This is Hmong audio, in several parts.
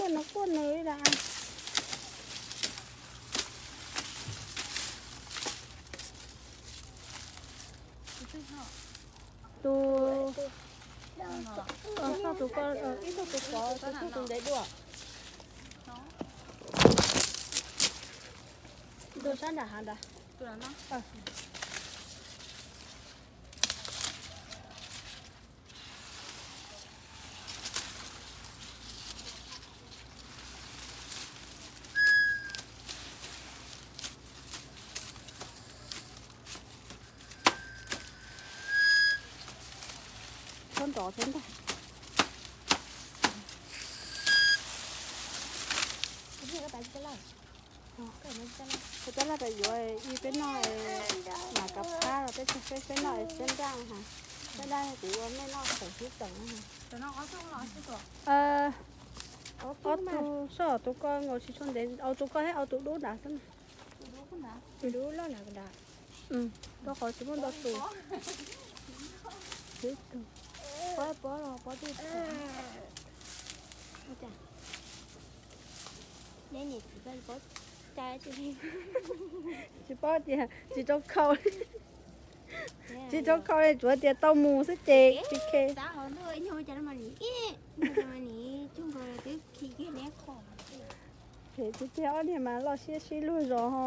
Koj no quaj nws li las. Tus, tus, tus ko, ib tug tus pov, tus tug tus ntev dua. Tus sab nram hav ntawd. Txhob nrov thiab ntag. Tab laj tas yuav ib peb noj, mas kav phab los peb, peb noj xab nraj, xab nraj kuv ua nej noj khoom sib txeem. Ob tug soj tus ko nkaus tsis tshua ntev, au tus ko thiab au tus dub nrad xwb. Tus dub loj na. Rau qhov tsis muaj ntau tus. Tsis paub tias tsis tau khau. Tsis tau khau li, tsuav tias tau mus xwb ces tsis khe. Ces tiag tiag ob niag mas loj siab sib luag zos ho.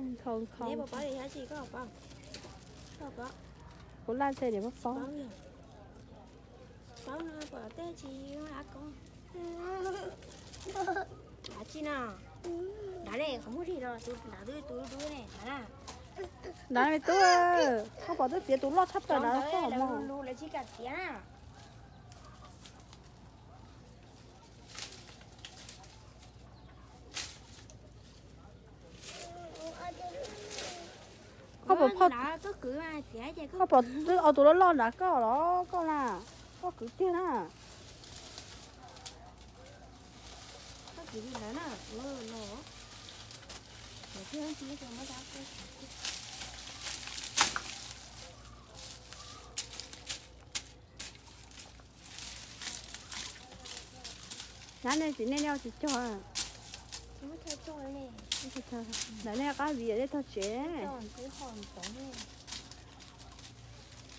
Nkhaus nkhaus. Kuv laj ntshe niam paub paub. Nrad li tub, koj pom twb txiav tus loj tshaj plaws nrad koj mog. Koj pom, koj pom twb au tus loj loj nrad koj los koj na, koj kwv tiag na. Nab nej txiv nej nyob tsis cog. Ntawm nej qab viv tej tog tsev.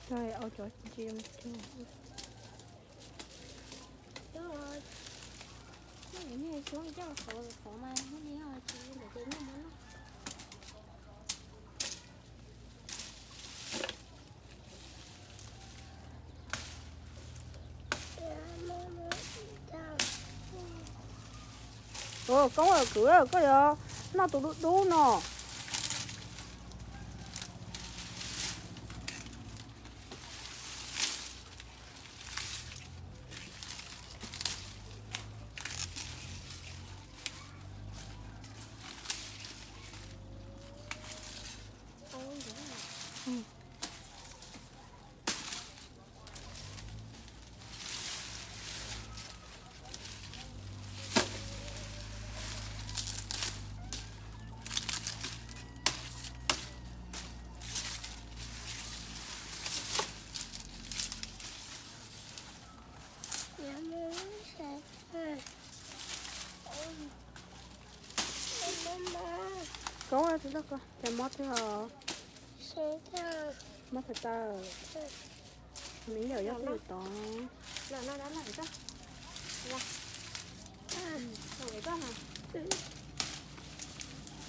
Cog au cov ntsis mus cog. Ua koob kwv, koj yuav noj tus dub dub no. Koob, cas mob twb ho, mob tawv tawv, me nyuam yog twb tod.